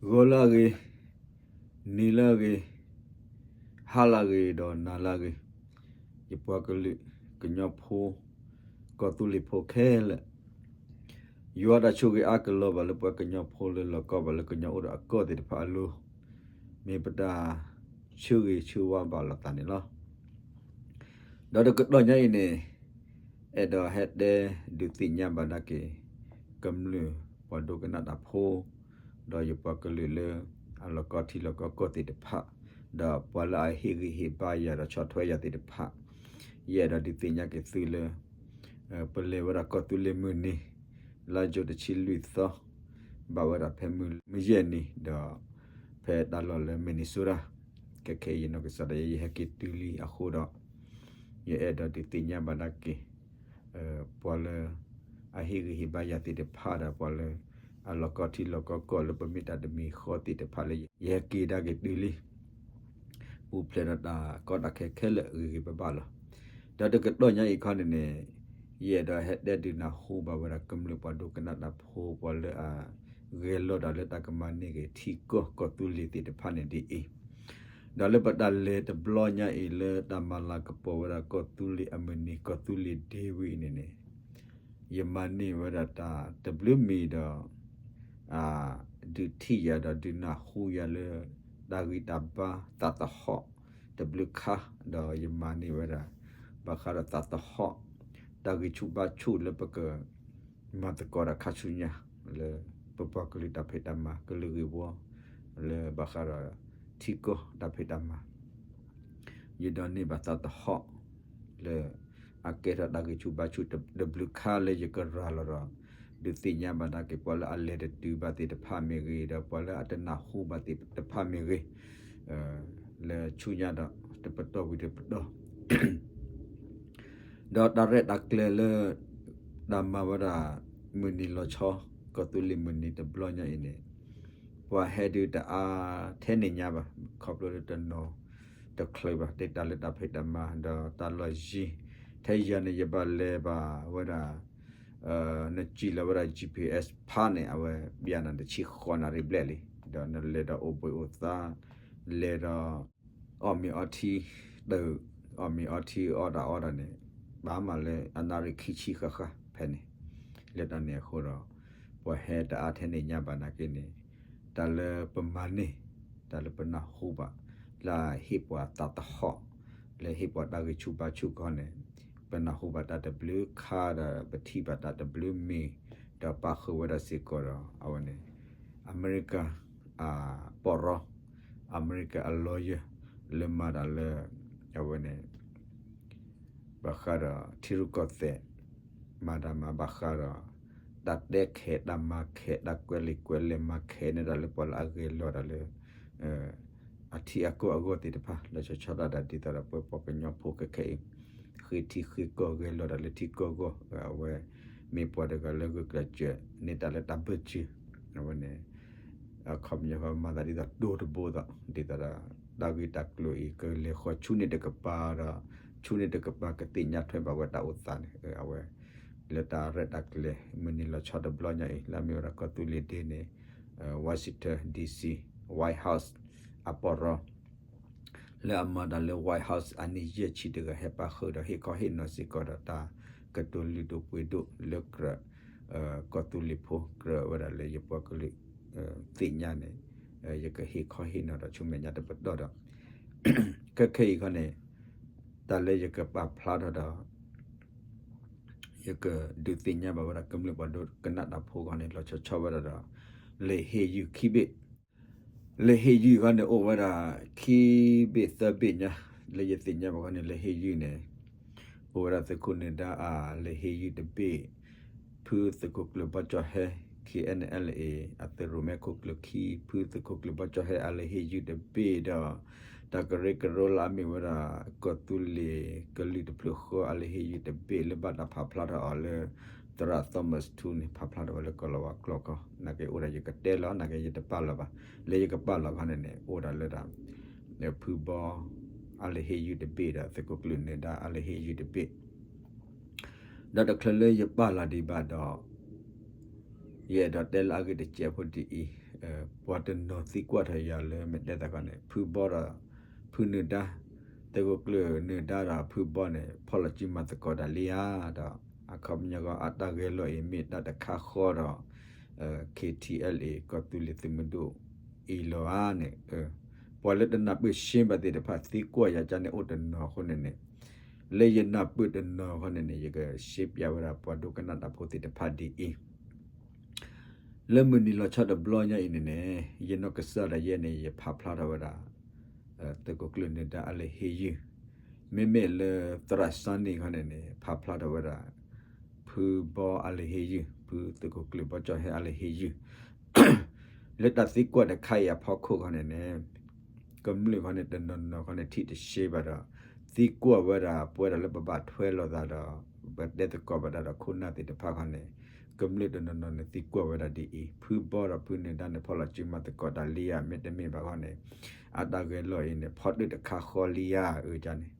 ဂီၤလၢအဂ့ၤ, နံၤလၢအဂ့ၤ, ဟါလၢအဂ့ၤ ဒီးနၤလၢအဂ့ၤ, ယပှၤကလုာ်ကညီဖိ ကီၢ်သူလ့ၤဖိခဲလၢာ်, ယွၤတၢ်ဆိၣ်ဂ့ၤအါကလီၤဘၣ်လၢပှၤကညီဖိလၢလီၤကီဘၣ်လၢကညီအိၣ်ဒီးအကီၢ်သ့ၣ်တဖၣ်အလိၤ, မ့ၢ်ပတၢ်ဆၢဂ့ၤဆၢဝါဘၣ်လိာ်သးန့ၣ်လီၤ. ဒီးတကတီၢ်ညါအံၤန့ၣ် အဲၣ်ဒိးဟဲတဲဒုးသ့ၣ်ညါဘၣ်ဒၣ်က့ၤ ကမျၢၢ်ပှၤဒိကနၣ်တၢ်ဖိ ဒီးယပှၤကလုာ်လၢအလီၤကီထံလီၤကီကီၢ်သ့ၣ်တဖၣ်, ဒီးပှၤလၢအဟ့ၣ်ဂံၢ်ဟ့ၣ်ဘါယၤဒီးဆီၣ်ထွဲယၤသ့ၣ်တဖၣ်, ယအဲၣ်ဒိးဒုးသ့ၣ်ညါက့ၤသုလၢ ပလဲၤဝဲဒၣ်ကီၢ်သူလ့ၤမုၢ်နံၤ လါယူၤတဆံလွံၢ်သီ, ဘၣ်ဝဲဒၣ်ဖဲမုၢ်ယဲၢ်နံၤ ဒီးဖဲတၢ်လီၢ်လၢ Minnesota, ခဲခဲအံၤယနီၢ်ကစၢ်ဒၣ်ယဲ ယဟဲက့ၤတုၤလံအဃိဒီး ယအဲၣ်ဒိးဒုးသ့ၣ်ညါဘၣ်ဒၣ်က့ၤ ပှၤလၢအဟ့ၣ်ဂံၢ်ဟ့ၣ်ဘါယၤသ့ၣ်တဖၣ်ဒီး ပှၤလၢအလီၤကီထံလီၤကီကီၢ်လၢပမ့ၢ်တၢ်တမံၤဃီသ့ၣ်တဖၣ်လၢ ယဟဲက့ၤဒၣ်က့ၤတုၤလံ ပူၤဖျဲးဒီးတၢ်ကီတၢ်ခဲခဲလၢာ်ဂ့ၤဂ့ၤဘၣ်ဘၣ်လီၤ. ဒီးတကတီၢ်ညါအံၤခီန့ၣ်န့ၣ် ယအဲၣ်ဒိးဟဲတဲဒုးနၢ်ဟူဘၣ်ဝဲဒၣ်ကမျၢၢ်ပှၤဒိကနၣ်တၢ်ဖိ ပှၤလၢအဂဲၤလီၤတၢ်လၢတၢ်ကမၤန့ၢ်က့ၤထံကီၢ်ကီၢ်သူလ့ၤသ့ၣ်တဖၣ်န့ၣ်ဒ်အံၤ, ဒီးလၢပတၢ်လဲၤတဘျီညါအံၤလၢတၢ်မၤလၤကပီၤဝဲဒၣ်ကီၢ်သူလ့ၤအမုၢ်နံၤ ကီၢ်သူလ့ၤ Day ဝံၤအံၤန့ၣ်န့ၣ် ယမၤန့ၢ်ဝဲဒၣ်တၢ်တဘျုးမံၤဒီး ဒုးထံၣ်ယၤဒီးဒုးနၢ်ဟူယၤလၢ တၢ်ဂံၢ်တၢ်ဘါသးသဟီၣ်တဘျုးခါ, ဒီးယမၤန့ၢ်ဝဲဒၣ် ဘၣ်ဃးဒီးသးသဟီၣ် တၢ်ဂံၢ်ဆူၣ်ဘါဆူၣ်လၢပက မၤသကိးတၢ်ခါဆူညါ လၢပပှၤကလုာ်တၢ်ဖံးတၢ်မၤကလုာ်ဂ့ၢ်ဝီ လၢဘၣ်ဃးဒီးထံကီၢ်တၢ်ဖံးတၢ်မၤ ယဒိးန့ၢ်ဘၣ်သးသဟီၣ် လၢအကဲထီၣ်တၢ်ဂံၢ်ဆူၣ်ဘါဆူၣ်တဘျုးခါလၢယကရၤလီၤဒီး ဒုးသ့ၣ်ညါဘၣ်ဒၣ်က့ၤပှၤလၢအလဲၤတတုၤဘၣ်သ့ၣ်တဖၣ်မ့ၢ်ဂ့ၤ ဒီးပှၤလၢအတနၢ်ဟူဘၣ်သ့ၣ်တဖၣ်မ့ၢ်ဂ့ၤ လၢဆူညါဒီးတပတီၢ်ဝံၤတပတီၢ် ဒီးတၢ်ရဲၣ်တၢ်ကျဲၤလၢ တၢ်မၤဝဲဒၣ် မုၢ်နံၤလီၤဆီ ကီၢ်သူလ့ၤမုၢ်နံၤတဘျီညါအံၤန့ၣ် ပှၤဟဲဒုးတအါထဲန့ၣ်ညါဘၣ် ခီဖျိလၢတနီၤတချုးဘၣ် တ့ၢ်တၢ်လၢတၢ်ဖံးတၢ်မၤ ဒီးတၢ်လီၢ်ယံၤ ထဲယၤန့ၣ် ယဘၣ်လဲၤဘၣ်ဝဲဒၣ် နစံၣ်လီၤဝဲဒၣ် GPS ဖးန့ၣ် အဝဲ ဘၣ်နၤတဆံဃိးနၣ်ရံၣ်ဘျဲၣ်လံ ဒီးနလဲၤဒီးအိၣ်ဘှံးအိၣ်သါ လဲၤဒီး အီၣ်မ့ၤအီထံ တၢ် အီၣ်မ့ၤအီထံအီၣ်တၢ်အီတၢ်န့ၣ် ဘၣ်မးလၢအနၣ်ရံၣ်ခံဆံဃၣ်ဃၣ်ဖဲန့ၣ် လၢတၢ်န့ၣ်အဃိဒီး ပှၤဟဲတအါထဲန့ၣ်ညါဘၣ်နာ်က့န့ၣ် တၢ်လၢပမၤန့ၢ် တၢ်လၢပနၢ်ဟူဘၣ် လၢအဟ့ၣ်ပှၤသးသဟီၣ် လၢဟ့ၣ်ပှၤတၢ်ဂံၢ်ဆူၣ်ဘါဆူၣ်ခီန့ၣ် ပနၢ်ဟူဘၣ်တၢ်တဘျုးခါဒီး ပထံၣ်ဘၣ်တၢ်တဘျုးမံၤ ဒီးပာ်ဃုာ်ဝဲဒၣ်စ့ၢ်ကီးဒီး အဝဲန့ၣ် အမဲရကၤ ပီၢ်ရီ အမဲရကၤအ lawyer လၢမၤတၢ်လၢ အဝဲန့ၣ် ဘၣ်ဃးဒီးထံရူၢ်ကီၢ်သဲး မၤတၢ်မၤဘၣ်ဃးဒီး တၢ်တဲခဲး တၢ်မၤခဲး တၢ်ကွဲးလံာ်ကွဲးလဲၢ်မၤခဲးန့ၢ်တၢ်လၢပှၤလၢအဂဲၤလီၤတၢ်လၢ အထံအကီၢ်အဂီၢ်သ့ၣ်တဖၣ် လီၤဆီဆီဒၣ်တၢ်ဒ်သိးဒီးပပှၤကညီဖိခဲခဲအံၤ ဃ့ထံဃ့ကီၢ်ဂဲၤလီၤတၢ်လၢထံကီၢ်အဂီၢ် အဝဲ မ့ၢ်ပှၤတဂၤလၢဂုာ်ကျဲးစၢးန့ၢ်တၢ်လၢတၢ်ဘၢၣ်စၢၤ အဝဲန့ၣ် အခီပညီမၤသးဒ်သိးတိၤတဘိသိး ဒ်သိးဒီး တၢ်ဂ့ၢ်တၢ်ကျိၤအံၤ ကလဲၤဃီၤဆူန့ၣ်တကပၤဒီး ဆူန့ၣ်တကပၤကသ့ၣ်ညါထွဲဘၣ်ဝဲတၢ်အိၣ်သးန့ၣ် အဝဲ လၢတၢ်ရဲၣ်တၢ်ကျဲၤ မုၢ်နံၤလီၤဆီတဘျီညါအံၤ လၢအမ့ၢ်ဝဲဒၣ်ကီၢ်သူလ့ၤ Day န့ၣ် Washington D C White House အပီၢ်ရီ လၢအမၤတၢ်လၢ White House အနံၣ်ယဲၢ်ဆံတဂၤ ဟဲပာ်ဃုာ်ဒီးဟ့ၣ်ခီဟ့ၣ်နီၤစ့ၢ်ကီးဒီးတၢ်ကတိၤလုၢ်ဒိၣ်ပှ့ၤဒိၣ်လၢကြၢး ကီၢ်သူလ့ၤဖိ ကြၢးဝဲဒၣ်လၢယပှၤကလုာ် သ့ၣ်ညါန့ၣ် ယကဟ့ၣ်ခီဟ့ၣ်နီၤဒီးဆူမဲာ်ညါတပတီၢ်ဒီး ခဲခဲအံၤခီန့ၣ် တၢ်လၢယကပာ်ဖျါထီၣ်ဒီး ယကဒုးသ့ၣ်ညါဘၣ်ဝဲဒၣ်ကမျၢၢ်ပှၤဒိကနၣ်တၢ်ဖိခီန့ၣ် လီၤဆီဆီဝဲဒၣ်ဒီး လံာ်ဟ့ၣ်ယုၢ်ခံဘ့ၣ် လံာ်ဟ့ၣ်ယုၢ်ခီန့ၣ် အိၣ်ဝဲဒၣ်ခံဘ့ၣ်သၢဘ့ၣ်ညါ လၢယသ့ၣ်ညါဘၣ်ခီန့ၣ် လံာ်ဟ့ၣ်ယုၢ်န့ၣ် အိၣ်ဝဲဒၣ်သုးခိၣ်နၢၤဒါအလံာ်ဟ့ၣ်ယုၢ်တဘ့ၣ် ဖုသုးခိၣ်ကျၢၢ်ဘီကၠီၣ်ဟဲ K N L A အသုးရိၣ်မဲခိၣ်ကျၢၢ်ခံ ဖုသုးခိၣ်ကျၢၢ်ဘီကၠီၣ်ဟဲအလံာ်ဟ့ၣ်ယုၢ်တဘ့ၣ်ဒီး တၢ်ကရၢကရိလၢအမ့ၢ်ဝဲဒၣ် ကီၢ်သူလ့ၤကလုာ်တဖျၢၣ်ဃီအလံာ်ဟ့ၣ်ယုၢ်တဘ့ၣ်လၢဘၣ်တၢ်ဖးဖျါထီၣ်အီၤလၢ သရၣ် Thomas Thu န့ၣ် ဖးဖျါထီၣ်ဝဲလၢကီၢ်လီၤဝါကျိာ်ခီ နာ်က့အိၣ်ဒၣ်ယကတဲလီၤ နာ်က့ယတပာ်လီၤဘၣ် လၢယကပာ်လီၤခီန့ၣ်န့ၣ် အိၣ်ဒၣ်လၢဒၣ် ဖုဘီ အလံာ်ဟ့ၣ်ယုၢ်တဘ့ၣ်ဒီး သုးခိၣ်ကျၢၢ်နၢၤဒါအလံာ်ဟ့ၣ်ယုၢ်တဘ့ၣ် ဒီးတချုးလၢယပာ်လီၤဒံးဘၣ်ဒီး ယအဲၣ်ဒိးတဲလၢအဂ့ၢ်တစဲးဖိဒ်အံၤ ပှၤတနီၤသံကွၢ်ထီၣ်ယၤလၢမ့ၢ်တဲသးခီန့ၣ် ဖုဘီဒီး ဖုနၢၤဒါ, သုးခိၣ်ကျၢၢ်နၢၤဒါဒီးဖုဘီန့ၣ် ဖီၣ်လီၤစုမၤသကိးတၢ်လံဧါ, ဒီးအခီပညီကီး အတၢ်ဂဲၤလိာ်အံၤမ့ၢ်တၢ်တခါဃီဒီး KTLA ကီၢ်သူလ့ၤသုးမုၢ်ဒိၣ်အံၤလီၤဧါန့ၣ်, ပှၤလၢတနၢ်ပၢၢ်ရှဲဘၣ်သ့ၣ်တဖၣ် သံကွၢ်ယၤကန့ၣ်အိၣ်တနီၤအဃိန့ၣ်န့ၣ်, လၢယနၢ်ပၢၢ်တနီၤအဃိန့ၣ်န့ၣ် ယကရှဲပၠးဝဲဒၣ်ပှၤဒိကနၣ်တၢ်ဖိသ့ၣ်တဖၣ်ဒ်အံၤ လၢမုၢ်နံၤလီၤဆီတဘျီညါအံၤန့ၣ်န့ၣ် ယနီၢ်ကစၢ်ဒၣ်ယဲန့ၣ် ယဖးဖျါထီၣ်ဝဲဒၣ် သုးခိၣ်ကျၢၢ်နၢၤဒါအလၢဟ့ယုၢ်, မ့မ့ၢ်လၢသရၣ်စၢ်န့ၣ်ခီန့ၣ်န့ၣ် ဖးဖျါထီၣ်ဝဲဒၣ် ဖုဘီအလၢဟ့ယုၢ်, ဖုသုးခိၣ်ကျၢၢ်ဘီကၠီၣ်ဟဲအလၢဟ့ယုၢ် လၢတၢ်သံကွၢ်တခါအံၤအဖီခိၣ်ခီန့ၣ်န့ၣ် ကမျၢၢ်ခီန့ၣ် တနီၤနီၤခီန့ၣ် ထံၣ်တရှဲဘၣ်ဒီး သံကွၢ်ဝဲဒၣ် ပဝဲဒၣ်လၢပဘၣ်ထွဲလိာ်သးဒီး ပတဲသကိးဘၣ်တၢ်ဒီးခိၣ်နၢ်သ့ၣ်တဖၣ်ခီန့ၣ် ကမျၢၢ်တနီၤနီၤန့ၣ် သံကွၢ်ဝဲဒၣ်ဒ်အံၤ, ဖုဘီဒီးဖုနၢၤဒါန့ၣ် ဖီၣ်လီၤစုမၤသကိးတၢ်လံဧါ, မ့တမ့ၢ်ဘၣ်ခီန့ၣ် အတၢ်ဂဲၤလိာ်အံၤန့ၣ် ဖီၣ်တၢၣ်တခါဃီလံဧါ, အၢကန့ၣ်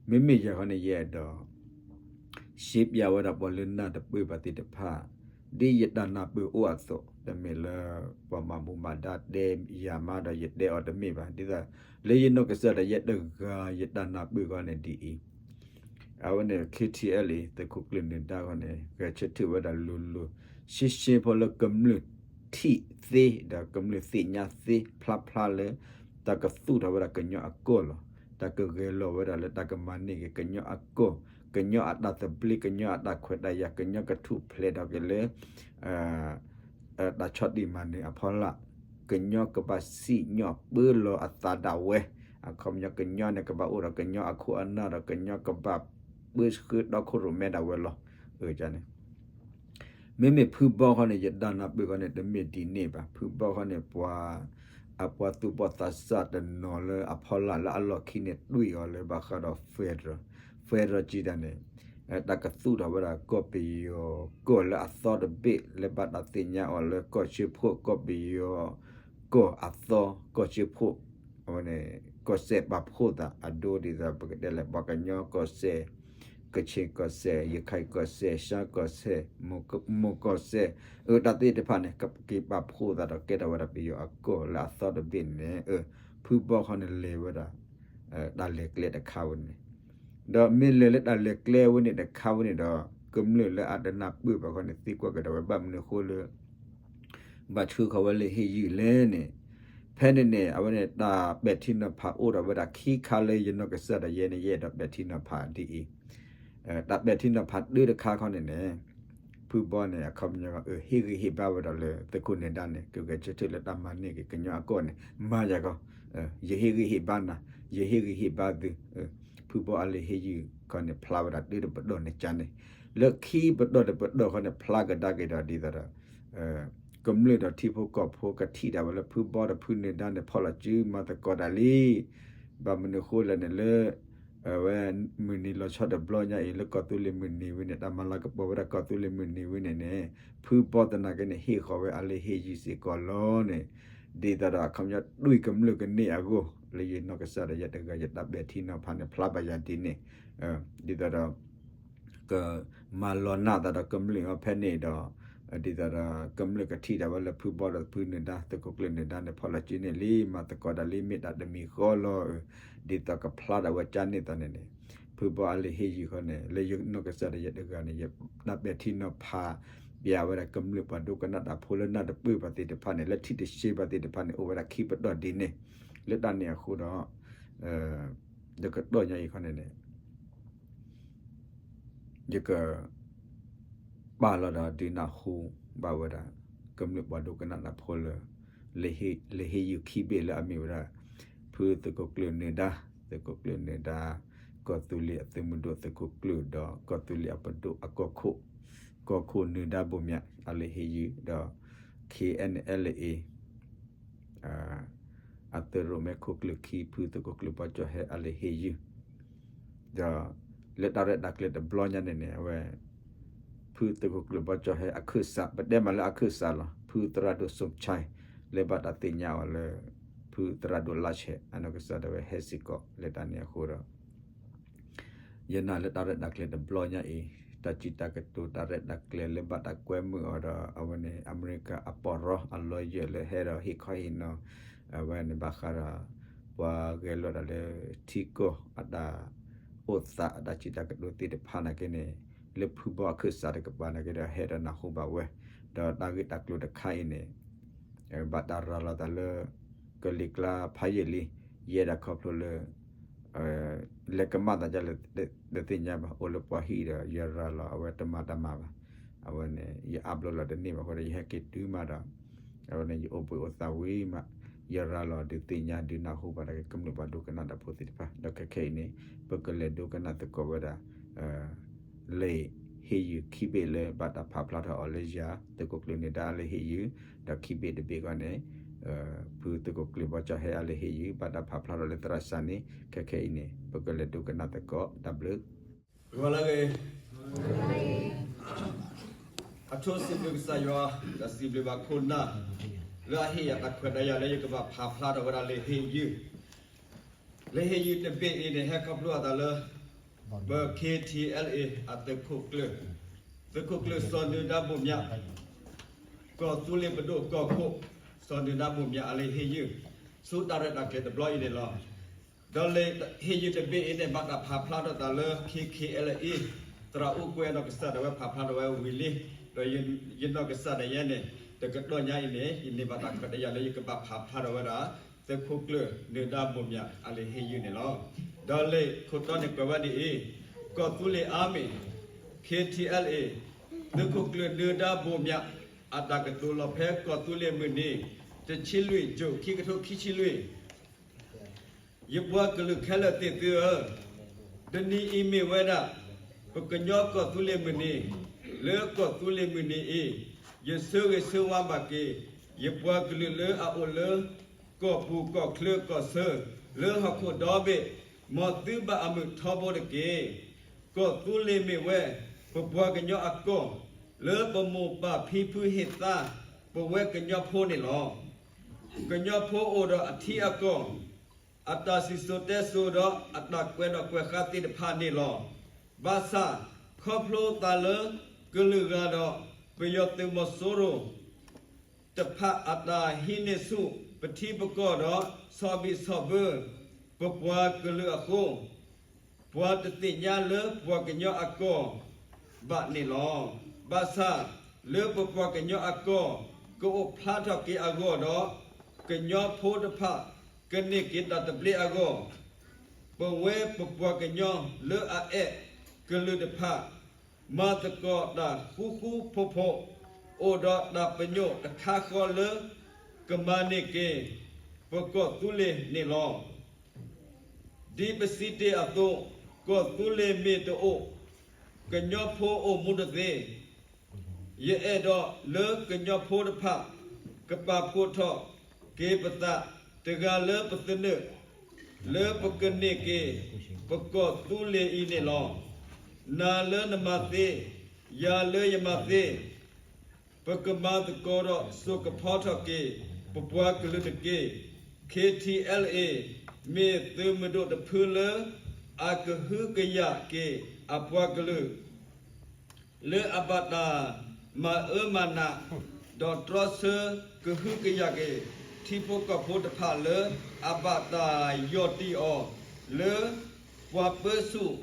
မ့မ့ၢ်ယၤခီန့ၣ် ယအဲၣ်ဒိး ရှဲပၠးဝဲဒၣ်ပှၤလၢနၢ်တပၢၢ်ဘၣ်သ့ၣ်တဖၣ် ဒ်ယတၢ်နၢ်ပၢၢ်အိၣ်အသိး, တမ့ၢ်လၢပှၤမၤဘူၣ်မၤဒါတဲယၤမးဒီးယတဲအီၤတမ့ၢ်ဘၣ်, ဒ်သိး လၢယနီၢ်ကစၢ်ဒၣ်ယဲတဂၤယတၢ်နၢ်ပၢၢ်ခီန့ၣ်ဒ်အံၤ, အဝဲန့ၣ် KTLA သုးခိၣ်ကျၢၢ်နၢၤဒါခီန့ၣ် ဂဲၤဆၢထၢၣ်ဝဲဒၣ်လိၤလိၤ ရှဲရှဲဖိလၢကမျၢၢ်ထံၣ်သ့ ဒီးကမျၢၢ်သ့ၣ်ညါသ့ဖျါဖျါလၢ တၢ်ကသူၣ်ထီၣ်ဝဲဒၣ်ကညီအကီၢ်လီၤ. တၢ်ကဂဲၤလိာ်ဝဲဒၣ်လၢတၢ်ကမၤန့ၢ်က့ၤကညီအကီၢ်, ကညီအတၢ်သဘျ့ ကညီအတၢ်ခွဲးတၢ်ယာ် ကညီကထူၣ်ဖျဲးထီၣ်က့ၤလၢ တၢ်ဆီၣ်တံၢ်မၤနၢၤအဖီလာ်, ကညီကဘၣ်စံၣ်ညီၣ်ပၢလီၤအသးဒၣ်ဝဲ, အခီပညီကညီန့ၣ် ကဘၣ်အိၣ်ဒီးကညီအခိၣ်အနၢ်ဒီး ကညီကဘၣ်ပၢဆှၢတီခိၣ်ရိၣ်မဲဒၣ်ဝဲလီၤ. အန့ၣ် မ့မ့ၢ်ဖုဘီခီန့ၣ် ယတၢ်နၢ်ပၢၢ်ခီန့ၣ် တမ့ၢ်ဒ်န့ၣ်ဘၣ်. ဖုဘီခီန့ၣ် ပှၤ အပှၤသူၣ်ဘီၣ်သးစၢ်တနီၤလၢအဖီလာ်လၢအလီၢ်ခံန့ၣ် တွံၢ်အီၤလၢဘၣ်ဃးဒီး federal, federal ကံတၢ်န့ၣ် တၢ်ကသူၣ်ထီၣ်ဝဲဒၣ်ကီၢ်ပယီၤကီၢ်လၢအသီတဘ့ၣ် လၢဘၣ်တၢ်သ့ၣ်ညါအီၤလၢကီၢ်စၢဖှိၣ် ကီၢ်ပယီၤကီၢ်အသီ ကီၢ်စၢဖှိၣ် အဝဲန့ၣ် ကီၢ်စဲၣ်ပာ်ဖှိၣ်သးအဒိဒ်သိး ပကတဲလၢ ပှၤကညီကီၢ်စဲၣ်, ကခ့ၣ်ကီၢ်စဲၣ်, ရခၢၣ်ကီၢ်စဲၣ်, ရှမ်းကီၢ်စဲၣ်, မွန်ကီၢ်စဲၣ်, အတၢ်သ့ၣ်တဖၣ်န့ၣ် ကက့ၤပာ်ဖှိၣ်သးဒီးကဲထီၣ်ဝဲဒၣ်ပယီၤအကီၢ်လၢအသီတဘ့ၣ်န့ၣ် ဖုဘီခီန့ၣ်လဲၤဝဲဒၣ် တၢ်လဲၤကျဲတခါဝဲန့ၣ် ဒီးမ့ၢ်လဲၤလၢတၢ်လဲၤကျဲဝဲန့ၣ်တခါဝဲန့ၣ်ဒီး ကမျၢၢ်လၢအတနၢ်ပၢၢ်ဘၣ်ခီန့ၣ် သံကွၢ်ကဒီးဝဲ ဘၣ်မနုၤအဃိလၢ ဘၣ်ဆှၢဃီၤဝဲလၢဟ့ၣ်ယုၢ်လဲၣ်န့ၣ်, ဖဲန့ၣ်န့ၣ် အဝဲန့ၣ် တၢ်ပဲာ်ထံနီၤဖးအိၣ်ဒီးဝဲဒၣ်ခံခါလၢယနီၢ်ကစၢ်ဒၣ်ယဲန့ၣ် ယအဲၣ်ဒိးပဲာ်ထံနီၤဖးဒ်အံၤ, တၢ်ပဲာ်ထံနီၤဖးတၢ်တခါခီန့ၣ်န့ၣ် ဖုဘီန့ၣ် အခီပညီ ဟ့ၣ်ဂံၢ်ဟ့ၣ်ဘါဝဲဒၣ်လၢသုးခိၣ်နၢၤဒါန့ၣ် ကဂဲၤဆၢထၢၣ်လၢတၢ်မၤန့ၢ်က့ၤကညီအကီၢ်န့ၣ် မၤယၤကီး, ယဟ့ၣ်ဂံၢ်ဟ့ၣ်ဘါနၤ, ယဟ့ၣ်ဂံၢ်ဟ့ၣ်ဘါသု, ဖုဘီအလၢဟ့ၣ်ယုၢ်ခီန့ၣ် ဖျါဝဲဒၣ်တၢ်တပတီၢ်န့ၣ်ကန့ၣ်, လၢခံပတီၢ်တပတီၢ်ခီန့ၣ် ဖျါကဒါက့ၤဒီးဒ်သိးဒီး ကမျၢၢ်ဒီးထံဖိကီၢ်ဖိကထံၣ်ဒၣ်ဝဲလၢဖုဘီဒီးဖုနၢၤဒါန့ၣ် ဖီၣ်လီၤစုမၤသကိးတၢ်လံ. ဘၣ်မနုၤအဃိလဲၣ်န့ၣ်လၢ အဝဲမုၢ်နံၤလီၤဆီတဘျီညါအံၤ လၢကီၢ်သူလ့ၤမုၢ်နံၤဝဲန့ၣ် တၢ်မၤလၤကပီၤဝဲဒၣ်ကီၢ်သူလ့ၤမုၢ်နံၤဝဲန့ၣ်န့ၣ် ဖုဘီသနာ်က့န့ၣ် ဟ့ၣ်ဃီၤဝဲအလၢဟ့ၣ်ယုၢ်စ့ၢ်ကီးလီၤန့ၣ်, ဒ်သိးဒီးအခီပညီတွံၢ်ကမျၢၢ်ကန့ၢ်အဂီၢ် လၢယနီၢ်ကစၢ်ဒီးယတဂၤယတၢ်ပဲာ်ထံနီၤဖးန့ၣ် ဖျါဘၣ်ယၤဒ်န့ၣ်, ဒ်သိးဒီး ကမၤလီၤနာ်သးဒီးကမျၢၢ်အီၤဖဲန့ၣ်ဒီး ဒ်သိးဒီးကမျၢၢ်ကထံၣ်ဒၣ်ဝဲလၢဖုဘီဒီးဖုနၢၤဒါ သုးခိၣ်ကျၢၢ်နၢၤဒါန့ၣ် ဖီၣ်လီၤစုန့ၣ်လံ မၤသကိးတၢ်လံ မ့ၢ်တၢ်တမံၤဃီလီၤ. ဒ်သိးကဖျါဒၣ်ဝဲကန့ၢ်သးန့ၣ်န့ၣ် ဖုဘီအလၢဟ့ၣ်ယုၢ်ခီန့ၣ် လၢယနီၢ်ကစၢ်ဒီးယတဂၤန့ၣ် ယတၢ်ပဲာ်ထံနီၤဖး ပျးဝဲဒၣ်ကမျၢၢ်ပှၤဒိကနၣ်တၢ်ဖိလၢနၢ်တပၢၢ်ဘၣ်သ့ၣ်တဖၣ်န့ၣ် လၢထံၣ်တရှဲဘၣ်သ့ၣ်တဖၣ်န့ၣ် အိၣ်ဝဲဒၣ်ခံပတီၢ်ဒ်န့ၣ်, လၢတၢ်န့ၣ်အဃိဒီး လၢကတီၢ်ညါအံၤခီန့ၣ်န့ၣ် ယက ပာ်လီၤဒီးဒုးနၢ်ဟူဘၣ်ဝဲဒၣ် ကမျၢၢ်ပှၤဒိကနၣ်တၢ်ဖိလၢ လၢဟ့ၣ်ယုၢ်ခံဘ့ၣ်လၢအမ့ၢ်ဝဲဒၣ် ဖုသုးခိၣ်ကျၢၢ်နၢၤဒါ သုးခိၣ်ကျၢၢ်နၢၤဒါ ကီၢ်သူလ့ၤအသုးမုၢ်ဒိၣ်သုးခိၣ်ကျၢၢ်ဒီး ကီၢ်သူလ့ၤအပဒိၣ်အကီၢ်ခိၣ် ကီၢ်ခိၣ်နၢၤဒါဘိၣ်မၠး အလၢဟ့ၣ်ယုၢ်ဒီး KNLA အသုးရိၣ်မဲခိၣ်ကျၢၢ်ခံ ဖုသုးခိၣ်ကျၢၢ်ဘီကၠီၣ်ဟဲအလၢဟ့ၣ်ယုၢ် ဒီးလၢတၢ်ရဲၣ်တၢ်ကျဲၤတဘျီညါန့ၣ်န့ၣ် အဝဲ ဖုသုးခိၣ်ကျၢၢ်ဘီကၠီၣ်ဟဲအခၢၣ်စး ပတဲမးလၢအခၢၣ်စးလီၤ ဖုသရၣ်ဒိၣ်စိၣ်ဆဲ လၢဘၣ်တၢ်သ့ၣ်ညါအီၤလၢ ဖုသရၣ်ဒိၣ်လါဆဲး အနီၢ်ကစၢ်ဒၣ်ဝဲဟဲစ့ၢ်ကီးလၢတၢ်န့ၣ်အဃိဒီး ယနာ်လၢတၢ်ရဲၣ်တၢ်ကျဲၤတဘျီညါအံၤ တၢ် တၢ်စံးတၢ်ကတိၤတၢ်ရဲၣ်တၢ်ကျဲၤလၢဘၣ်တၢ်ကွဲမုာ်အီၤဒီး အဝဲန့ၣ် အမဲရကၤအပီၢ်ရီအလီယဲၢ်လၢဟဲဒီးဟ့ၣ်ခီဟ့ၣ်နီၤ အဝဲန့ၣ်ဘၣ်ဃးဒီး ပှၤဂဲၤလိာ်တၢ်လၢထံကီၢ်အတၢ်အိၣ်သးအတၢ်စံးတၢ်ကတိၤသ့ၣ်တဖၣ်နာ်က့န့ၣ် လၢဖုဘီအခၢၣ်စးတကပၤနာ်က့ဒီးဟဲဒီးနၢ်ဟူဘၣ်ဝဲ ဒီးတၢ်ဂ့ၢ်တၢ်ကျိၤတခါအံၤန့ၣ် ဘၣ်တၢ်ရၤလီၤသးလၢ ကလံၤကျါဖးယံာ်လံ, ယဲဒၣ်ခီဖျိလၢ လဲၤကမၣ်သးဒ်လဲၣ်တသ့ၣ်ညါဘၣ်, အိၣ်လၢပှၤဟံၣ်ဒီးယရၤလီၤ အဝဲတမၤတၢ်မၤဘၣ်, အဝဲန့ၣ် ယအးဘျီလီၤတန့ၢ်ဘၣ်အဃိဒီး ယဟဲက့ၤတုၤမးဒီး အဝဲန့ၣ် ယအိၣ်ဘှံးအိၣ်သးဝံၤမး ယရၤလီၤဒုးသ့ၣ်ညါဒုးနၢ်ဟူဘၣ်တၢ်ကမျၢၢ် ပှၤဒိကနၣ်တၢ်ဖိသ့ၣ်တဖၣ် ဒီးခဲခဲအံၤန့ၣ် ပကလဲၤဒိကနၣ်သကိးဝဲဒၣ် လံာ်ဟ့ၣ်ယုၢ်ခံဘ့ၣ်လၢဘၣ်တၢ်ဖးဖျါထီၣ်အီၤလၢယၤ သုးခိၣ်ကျၢၢ်နၢၤဒါအလံာ်ဟ့ၣ်ယုၢ်, ဒီးခံဘ့ၣ်တဘ့ၣ်အဂီၢ်န့ၣ် ဖုသုးခိၣ်ကျၢၢ်ဘီကၠီဟဲအလံာ်ဟ့ၣ်ယုၢ် ဘၣ်တၢ်ဖးဖျါထီၣ်လၢသရၣ်စၢ်န့ၣ် ခဲခဲအံၤန့ၣ် ပကလဲၤဒိကနၣ်သကိးတၢ်ဘျုး ဂီၤလၢအဂ့ၤ အဆိစံးဘျုးကစၢ်ယွၤ ဒီးစံးဘျုးဘၣ်ခိၣ်နၢ် လၢအဟ့ၣ်ယၤတၢ်ခွဲးတၢ်ယာ်လၢယကဘၣ်ဖးဖျါထီၣ်ဝဲဒၣ်လံာ်ဟ့ၣ်ယုၢ်, လံာ်ဟ့ၣ်ယုၢ်တဘ့ၣ်အံၤန့ၣ် ဟဲခီဖျိအသးလၢ ပ KTLA အသုးခိၣ်ကျၢၢ်, သုးခိၣ်ကျၢၢ်စီၤနၢၤဒါဘိၣ်မၠး, ကီၢ်သူလ့ၤပဒိၣ်ကီၢ်ခိၣ် စီၤနၢၤဒါဘိၣ်မၠးအလံာ်ဟ့ၣ်ယုၢ်, ဆူတၢ်ရဲၣ်တၢ်ကျဲၤတဘျီအံၤန့ၣ်လီၤ. ဒီးလံာ်ဟ့ၣ်ယုၢ်တဘ့ၣ်အံၤန့ၣ် ဘၣ်တၢ်ဖးဖျါထီၣ်သးလၢ KKLA သရၣ်အိၣ်ကွဲးနီၢ်ကစၢ်ဒၣ်ဝဲဖးဖျါထီၣ်ဝဲဝံၤလံ, ဒီးယနီၢ်ကစၢ်ဒၣ်ယဲန့ၣ် တကတီၢ်ညါအံၤန့ၣ် ယန့ၢ်ဘၣ်တၢ်ခွဲးတၢ်ယာ်လၢယကဘၣ်ဖးဖျါထီၣ်ဝဲဒၣ် သုးခိၣ်ကျၢၢ်နၢၤဒါဘိၣ်မၠးအလံာ်ဟ့ၣ်ယုၢ်န့ၣ်လီၤ. ဒီးလံာ်ခိၣ်တီန့ၣ်ကွဲးဝဲဒ်အံၤ, ကီၢ်သူလ့ၤအါမံၤ KTLA သုးခိၣ်ကျၢၢ်နၢၤဒါဘိၣ်မၠး အတၢ်ကတိၤလီၤဖဲကီၢ်သူလ့ၤမုၢ်နံၤ တဆံလွံၢ် ကၠိၣ် ခံကထိခံဆံလွံၢ် ယပှၤကလုာ်ခဲလၢာ်သ့ၣ်သုဧၢ, တနံၤအံၤမ့ၢ်ဝဲဒၣ် ပကညီကီၢ်သူလ့ၤမုၢ်နံၤ, လၢကီၢ်သူလ့ၤမုၢ်နံၤအံၤ ယဆၢဂ့ၤဆၢဝါဘၣ်က့ၤ ယပှၤကလုာ်လၢအအိၣ်လၢ ကီၢ်ပူၤကီၢ်ချၢကီၢ်ဆၢ လၢဟီၣ်ခိၣ်ဒီဘ့ၣ် မ်သုဘၣ်အမုာ်ထီဘိတက့ၢ်. ကီၢ်သူလ့ၤမ့ၢ်ဝဲ ပပှၤကညီအကီၢ် လၢပမိၢ်ပၢ်ဖံဖုဟ့ၣ်သါ ပဝဲကညီဖိန့ၣ်လီၤ. ကညီဖိအိၣ်ဒီးအထံအကီၢ် အတၢ်စံၣ်စိၤတဲစိၤဒီးအတၢ်ကွဲးနီၣ်ကွဲးဃါသ့ၣ်တဖၣ်န့ၣ်လီၤ. ဘၣ်ဆၣ် ခီဖျိသးလၢ ကလုာ်ဂၤဒီး ပယီၤသုးမီၤစိရိၤ တဖၣ်အတၢ်ဟံးန့ၢ်ဆူၣ်ပထံပကီၢ်ဒီး ဆီၣ်ဘံၣ်ဆီၣ်ဘၢ ပပှၤကလုာ်အဃိ ပှၤတသ့ၣ်ညါလၢပှၤကညီအကီၢ်ဘၣ်န့ၣ်လီၤ. ဘၣ်ဆၣ် လၢပပှၤကညီအကီၢ် ကအိၣ်ဖျါထီၣ်က့ၤအဂီၢ်ဒီး ကညီဖိတဖၣ် ကန့ၢ်က့ၤတၢ်သဘျ့အဂီၢ် ပဝဲပပှၤကညီလၢအအဲၣ်ကလုာ်တဖၣ် မၤသကိးတၢ်ဃူဃူဖိးဖိး အိၣ်ဒီးတၢ်ပညိၣ်တခါဃီလၢ ကမၤန့ၢ်က့ၤ ပကီၢ်သူလ့ၤန့ၣ်လီၤ. ဒ်ပစံးတ့ၢ်အသိး ကီၢ်သူလ့ၤမ့ၢ်တအိၣ် ကညီဖိအိၣ်မူတသ့. ယအဲၣ်ဒိးလၢကညီဖိတဖၣ် ကပာ်ဖှိၣ်ထီၣ်က့ၤပသး တဂၤလၢပသနၢၣ် လၢပကန့ၢ်က့ၤ ပကီၢ်သူလ့ၤအံၤန့ၣ်လီၤ. နၤလၢနမၤသ့, ယၤလၢယမၤသ့, ပကမၤသကိးဒီးစိာ်ကဖီထီၣ်က့ၤ ပပှၤကလုာ်တက့ၢ်. KTLA မ့ၢ်သုးမုၢ်ဒိၣ်တဖုလၢ အကဟုကယာ်က့ၤအပှၤကလုာ် လၢအဘၣ်တၢ်မၤအၢမၤနး ဒီးတြီဆၢကဟုကယာ်က့ၤ ထံဖိကီၢ်ဖိတဖၣ်လၢ အဘၣ်တၢ်ယီၢ်တံၢ်အီၤ လၢပှၤပၢဆူၣ်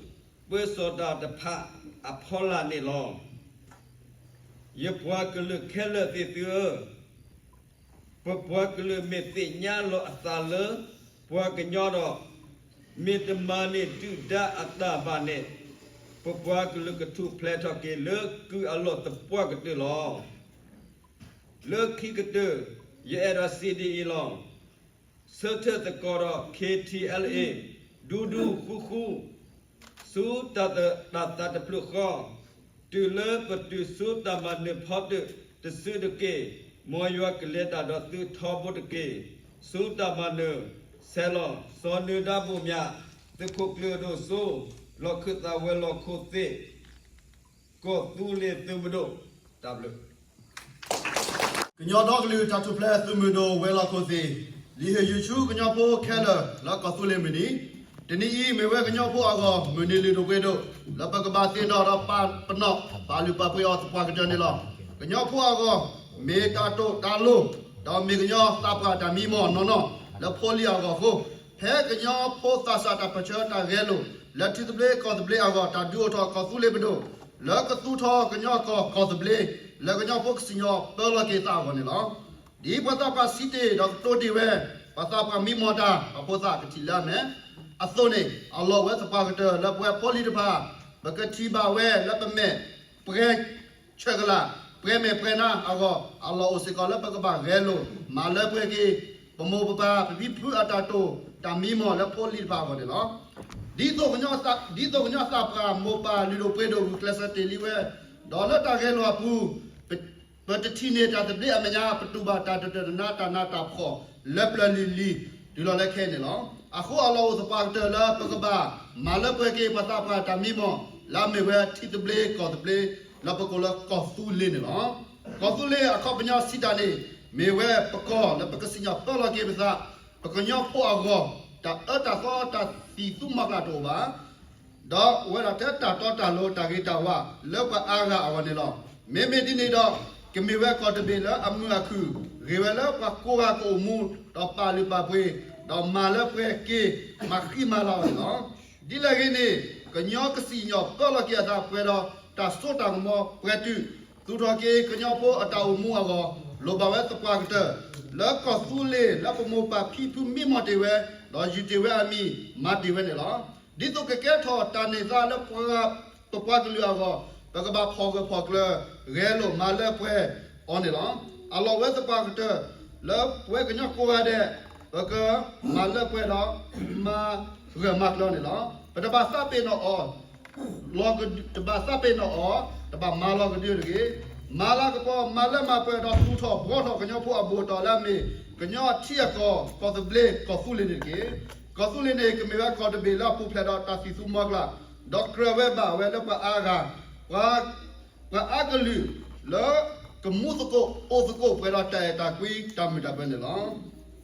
ပၢစိးတၢ်တဖၣ်အဖီလာ်န့ၣ်လီၤ. ယပှၤကလုာ်ခဲလၢာ်သ့ၣ်သုဧၢ, ပပှၤကလုာ်မ့ၢ်သ့ၣ်ညါလီၤအသးလၢ ပှၤကညီဒီး မ့ၢ်တမၤန့ၢ်ဒုၣ်ဒါအတၢ်ဘၣ်န့ၣ်, ပပှၤကလုာ်ကထူၣ်ဖျဲးထီၣ်က့ၤလၢကုၢ်အလီၢ်သပှၢ်ကတၢၢ်လီၤ. လၢခံကတၢၢ် ယအဲၣ်ဒိးစံးဒ်အံၤလီၤ. ဆၢထၢၣ်သကိးဒီး KTLA ဒူဒူဃူဃူ ဆူတၢ်သးတဖျၢၣ်ဃီ, တုၤလၢပတုၤဆူတၢ်မၤနၢၤဖီတၢၣ်တစုတက့ၢ်. မ်ယွၤကလဲၤတၢ်ဒီးသုထီဘိတက့ၢ်. ဆူတၢ်မၤနၢၤ, ဆဲးလီၤ စီၤနၢၤဒါဘိၣ်မၠး, သုးခိၣ်ကျၢၢ်ဒိၣ်စိ, လီၢ်ခၢၣ်သးဝဲၤလီၢ်ခိၣ်သ့ၣ်, ကီၢ်သူလ့ၤသုးမုၢ်ဒိၣ်, တၢ်ဘျုး ကညီဒီကလုာ်တၢ်ထူၣ်ဖျဲးသုးမုၢ်ဒိၣ်ဝဲၤလီၢ်ခိၣ်သ့ၣ်, လံာ်ဟ့ၣ်ယုၢ်ဆူကညီဖိခဲလၢာ်လၢကီၢ်သူလ့ၤမုၢ်နံၤ, တနံၤအံၤမ့ၢ်ဝဲကညီဖိအဂီၢ် မုၢ်နံၤလုၢ်ဒိၣ်ပှ့ၤဒိၣ် လၢပကဘၣ်သ့ၣ်နီၣ်ဒီးပာ်ပနီၣ် ပာ်လုၢ်ပာ်ပှ့ၤအီၤသပှၢ်ကတၢၢ်န့ၣ်လီၤ. ကညီဖိအဂီၢ် မ့ၢ်တၢ်တိာ်တၢ်လိၤ ဒီးမ့ၢ်ကညီသးပှၢ်တၢ်မံမီၢ်နီၢ်နီၢ် လၢဖိလံၤအဂီၢ်အဃိ, ဖဲကညီဖိသးစၢ်တၢ်ပၢၢ်ဆၢတၢ်ဂဲၤလိာ် လၢထံသဘျ့ကီၢ်သဘျ့အဂီၢ် တၢ်ဒုးအိၣ်ထီၣ်ကီၢ်သူလ့ၤပဒိၣ် လၢကသူထီၣ်ကညီကီၢ်ကီၢ်သဘျ့ လၢကညီဖိကစံၣ်ညီၣ်ပၢလီၤက့ၤသးအဂီၢ်န့ၣ်လီၤ. ဒ်ပှၤသးပှၢ်စံးတ့ၢ်ဒီးကတိၤတ့ၢ်ဝဲ ပှၤသးပှၢ်မံမီၢ်တၢ် ပှၤဖိသၣ်ကထံၣ်လၢအမဲာ် အသိးန့ၣ် အလီၢ်ဝဲသပှၢ်ကတၢၢ်လၢပဝဲဖိလံၤတဖၣ် ပကထံၣ်ဘၣ်ဝဲလၢပမဲာ် ပှဲၤဆၢကလး ပှဲၤမဲာ်ပှဲၤနါအဂီၢ် အလီၢ်အိၣ်စ့ၢ်ကီးလၢပကဘၣ်ဂဲၤလိာ် မၤလၢပှဲၤက့ၤ ပမိၢ်ပပၢ် ပဖံပဖုအတၢ်တိာ်တၢ်မံမီၢ်လၢဖိလံၤတဖၣ်အဂီၢ်န့ၣ်လီၤ. ဒ်သိးကညီသးပှၢ်မိၢ်ပၢ်လုၢ်ဒိၣ်ပှ့ၤဒိၣ် ဂုာ်ကျဲးစၢးတ့ၢ်လံဝဲ, ဒီးလၢတၢ်ဂဲၤလိာ်အပူၤ ပတထံၣ်န့ၢ်တၢ်သဘျ့အမဲာ်ညါ ပတူၢ်ဘၣ်တၢ်တတၢၢ်တနါ တၢ်နးတၢ်ဖှီၣ်လၢပျၢၤလံၤလံၤ တုၤလီၤလၢခဲအံၤန့ၣ်လီၤ. အဃိအလီၢ်အိၣ်သပှၢ်ကတၢၢ်လၢပကဘၣ် မၤလၢပှဲၤက့ၤပှၤသးပှၢ်တၢ်မံမီၢ် လၢအမ့ၢ်ဝဲထံသဘျ့ကီၢ်သဘျ့ လၢပကိးလၢကီၢ်သူလ့ၤန့ၣ်လီၤ. ကီၢ်သူလ့ၤအခီပညီစံးတၢ်န့ၣ် မ့ၢ်ဝဲပကီၢ်လၢပကစံၣ်ညီၣ်ပၢလီၤက့ၤပသး ပကညီဖိအဂီၢ် တၢ်အၢတၢ်သီတၢ်သံၣ်သူမီၤကျၢ်တအိၣ်ဘၣ် ဒီးအိၣ်ဝဲဒၣ်ထဲတၢ်တီတၢ်လိၤ တၢ်ဂ့ၤတၢ်ဝါ လၢပှၤအါဂၤအဂီၢ်န့ၣ်လီၤ. မ့မ့ၢ်ဒ်န့ၣ်ဒီး ကမ့ၢ်ဝဲကီၢ်တဘ့ၣ်လၢအမုာ်အခုၣ် ဂ့ၤဝဲလၢပှၤကိးဂၤကအိၣ်မူ ဒီးပာ်လုၢ်ပာ်ပှ့ၤ ဒီးမၤလၢပှဲၤက့ၤ မၤဃံမၤလၤအီၤန့ၣ်လီၤ. ဒ်လဲၣ်ဂ့ၤန့ၣ် ကညီကစံၣ်ညီၣ်ပၢလီၤက့ၤအသးပှဲၤဒီးတၢ်စိတၢ်ကမီၤပှဲၤတုာ် သူၣ်ထီၣ်က့ၤကညီဖိအတၢ်အိၣ်မူအဂီၢ် လိၣ်ဘၣ်ဝဲသပှၢ်ကတၢၢ် လၢကီၢ်သူလ့ၤလၢပမိၢ်ပၢ်ဖံဖုမံမီၢ်တ့ၢ်ဝဲ ဒီးယုၢ်တ့ၢ်ဝဲအမံၤ မၤတ့ၢ်ဝဲန့ၣ်လီၤ. ဒ်သိးကကဲထီၣ်တၢ်န့ၢ်သါလၢပပှၤကလုာ်အဂီၢ် ပကဘၣ်ဖီၣ်ဂၢၢ်ဖီၣ်ကျၢၤ ဂဲၤလိာ်မၤလၢပှဲၤအီၤန့ၣ်လီၤ. အလီၢ်ဝဲသပှၢ်ကတၢၢ် လၢပဝဲကညီကိးဂၤဒဲး ပကမၤလၢပှဲၤဒီး မၤဂၢၢ်မၤကျၢၤန့ၣ်လီၤ. ပတဘၣ်သးပ့ၤနီၣ်အီၤ လီၤကဒု တဘၣ်သးပ့ၤနီၣ်အီၤ တဘၣ်မၤလီၤကဒုတဂ့ၤ. မၤလၤကပီၤ မၤလၢမၤပှဲၤဒီးသူၣ်ထီၣ်ဘှီထီၣ် ကညီဖိအဘူးအတီၢ်လၢအမ့ၢ် ကညီအထံအကီၢ် ကီၢ်သဘျ့ ကီၢ်သူလ့ၤန့ၣ်တက့ၢ်. ကီၢ်သူလ့ၤန့ၣ် ကမ့ၢ်ဝဲကီၢ်တဘ့ၣ်လၢအပူၤဖျဲးဒီးတၢ်သံၣ်သူမီၤကျၢ် ဒီးကြၢးဝဲဘၣ်ဝဲလၢပှၤအါဂၤ ပှၤ ပှၤအါကလုာ်လၢ ကမူသကိးအိၣ်သကိးပှဲၤဒီးတၢ်အဲၣ်တၢ်ကွံတၢ်မုာ်တၢ်ဘၢန့ၣ်လီၤ.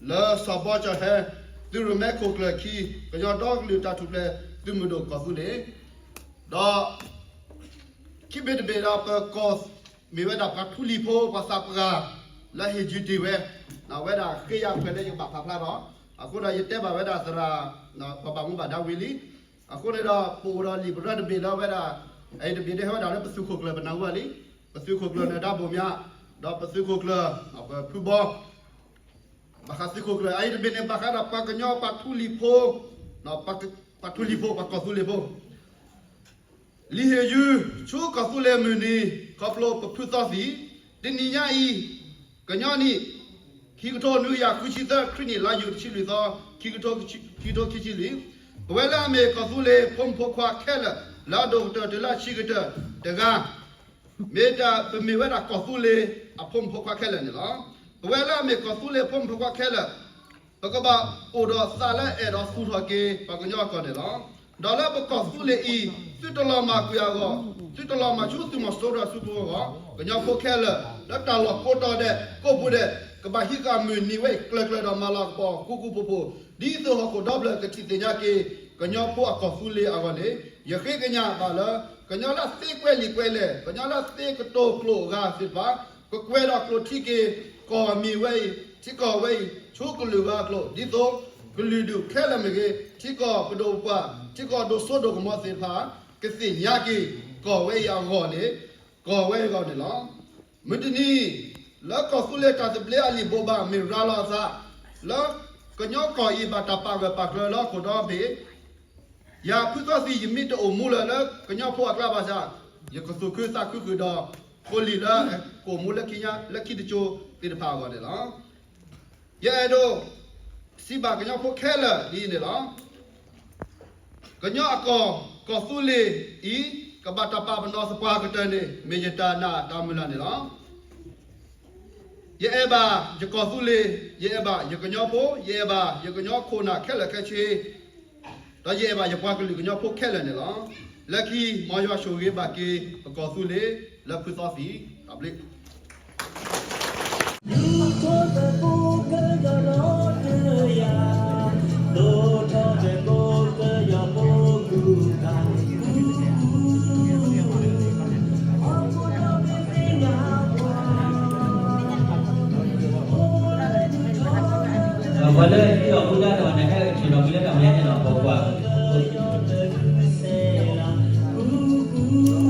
လၢစီၤဘီကၠီၣ်ဟဲ သုးရိၣ်မဲခိၣ်ကျၢၢ်ခံ ကညီဒီကလုာ်တၢ်ထူၣ်ဖျဲးသုးမုၢ်ဒိၣ်ကီၢ်သူလ့ၤ ဒီး ခံဘ့ၣ်တဘ့ၣ်ဒီးပကီၢ် မ့ၢ်ဝဲဒၣ်ပှၤထူလံၤဖိ ပှၤသးပှၢ် လၢဟ့ၣ်ယုၢ်တ့ၢ်ဝဲ ဝဲဒၣ်ဃ့ယၤခွဲးလၢယကဘၣ်ဖးဖျါထီၣ်, အဃိဒီးယတဲဘၣ်ဝဲဒၣ်သရၣ် ပှၤဘၣ်မူဘၣ်ဒါဝံၤလံ. အဃိန့ၣ်ဒီး ပအိၣ်ဒီးလံာ်ပရၢတဘ့ၣ်လၢဝဲဒၣ် အအံၤတဘ့ၣ်ဒ်ဟဲဝဲဒၣ်လၢပသုးခိၣ်ကျၢၢ် ပနၢ်ဟူဘၣ်လံ, ပသုးခိၣ်ကျၢၢ်နၢၤဒါဘိၣ်မၠး, ဒီးပသုးခိၣ်ကျၢၢ် ပဖုဘီ ဘၣ်ဃးသုးခိၣ်ကျၢၢ် အအံၤတဘ့ၣ်န့ၣ် ဘၣ်ဃးဒီးပှၤကညီပှၤထူလံၤဖိ ပှၤထူလံၤဖိ ပှၤကီၢ်သူလ့ၤဖိ လံာ်ဟ့ၣ်ယုၢ် ဆူကီၢ်သူလ့ၤမုၢ်နံၤ ခီဖျိပဖုသီသံၣ်, တနံၤညါအံၤ ကညီနံၣ် ခံကထိနွံကယၤဃုဆံသၢ ခရံာ်နံၣ်လါယူၤတဆံလွံၢ်သီ ခံကထိခံဆံလွံၢ်, ပဝဲလၢအမ့ၢ်ကီၢ်သူလ့ၤဖိမုၣ်ဖိခွါခဲလၢာ် လၢအဒိၣ်ကတၢၢ်တုၤလၢအဆံးကတၢၢ်တဂၤ မ့ၢ်တၢ်ပမ့ၢ်ဝဲဒၣ်ကီၢ်သူလ့ၤအဖိမုၣ်ဖိခွါခဲလၢာ်န့ၣ်လီၤ. ပဝဲလၢအမ့ၢ်ကီၢ်သူလ့ၤဖိမုၣ်ဖိခွါခဲလၢာ် ပကဘၣ်အိၣ်ဒီးသးလၢအဲၣ်ဒိးသူၣ်ထီၣ်က့ၤပှၤကညီအကီၢ်န့ၣ်လီၤ. ဒီးလၢပကီၢ်သူလ့ၤအံၤ သုတလီၤမၢ်ကွံာ်အဂီၢ်, သုတလီၤမၢ်ဆူသုးမီၤစိရိၤအစုပူၤအဂီၢ်, ကညီဖိခဲလၢာ် လၢတၢ်လီၢ်ကိးတီၤဒဲး ကိးပူၤဒဲး ကဘၣ်ဟံးဃာ်မုၢ်နံၤဝဲအံၤ ကျၢၤကျၢၤဒီးမၤလၤကပီၤ ကူကူဖိးဖိး ဒ်သိးဟီၣ်ခိၣ်ဒီဖျၢၣ်ကထံၣ်သ့ၣ်ညါက့ၤ ကညီဖိအကီၢ်သူလ့ၤအဂီၢ်န့ၣ် ယဃ့ကညးဘၣ်လၢ ကညီလၢသ့ကွဲးလံာ်ကွဲးလဲၢ်, ကညီလၢသ့ကတိၤကျိာ်အဂၤသ့ၣ်တဖၣ် ကကွဲးဒီးကျိာ်ထံက့ၤ ကီၢ်မ့ၢ်ဝဲအံၤ, ထံကီၢ်ဝဲအံၤ ဆူကလုာ်ဂၤအကျိာ် ဒ်သိး ကလုာ်ဒူၣ်ခဲလၢာ်မ့ၢ်ဂ့ၤ, ထံကီၢ်ပဒိၣ်ပပှၢ်, ထံကီၢ်ဒိၣ်စိဒိၣ်ကမီၤသ့ၣ်တဖၣ် ကသ့ၣ်ညါက့ၤ ကီၢ်ဝဲအံၤအဂီၢ်န့ၣ် ကီၢ်ဝဲအံၤအဂီၢ်န့ၣ်လီၤ. မုၢ်တနံၤ လၢကီၢ်သူလ့ၤတၢ်သဘျ့အလံာ်ဘိးဘၣ် မ့ၢ်ရၤလီၤအသး လၢကညီကီၢ်အံၤဘၣ်တၢ်ပာ်ဂၢၢ်ပာ်ကျၢၤလၢဟီၣ်ခိၣ်ဒီဘ့ၣ် ယၤဖုသီသံၣ် ယမ့ၢ်တအိၣ်မူလၢၤလၢကညီဖိအကျါဘၣ်ဆၣ်, ယကသူၣ်ခုသးခုဃုာ်ဒီး ဖိလံၤလၢကအိၣ်မူလၢခံကၠိသ့ၣ်တဖၣ်အဂီၢ်န့ၣ်လီၤ. ယအဲၣ်ဒိးစံးဘၣ်ကညီဖိခဲလၢာ်ဒ်အံၤန့ၣ်လီၤ. ကညီအကီၢ် ကီၢ်သူလ့ၤအံၤ ကဘၣ်တၢ်ပာ်ပနီၣ်သပှၢ်ကတၢၢ်န့ၣ် မ့ၢ်ယတၢ်နာ်တၢ်မုၢ်လၢ်န့ၣ်လီၤ. ယအဲၣ်ဘၣ်ယကီၢ်သူလ့ၤ, ယအဲၣ်ဘၣ်ယကညီဖိ, ယအဲၣ်ဘၣ်ယကညီခိၣ်နၢ်ခဲလၢာ်ခဲဆ့, ဒီးယအဲၣ်ဘၣ်ယပှၤကလုာ်ကညီဖိခဲလၢာ်န့ၣ်လီၤ. လၢခံ မ်ယွၤဆိၣ်ဂ့ၤဘၣ်က့ၤ ပကီၢ်သူလ့ၤလၢဖုသီသံၣ် တၢ်ဘျုး. ပှၤလၢဟ့ၣ်လီၤမူဒါဒီး နဟဲဆ့ၣ်နီၤကွံာ်လၢတၢ်မဲာ်ညါန့ၣ်လီၤ ပကွၢ်.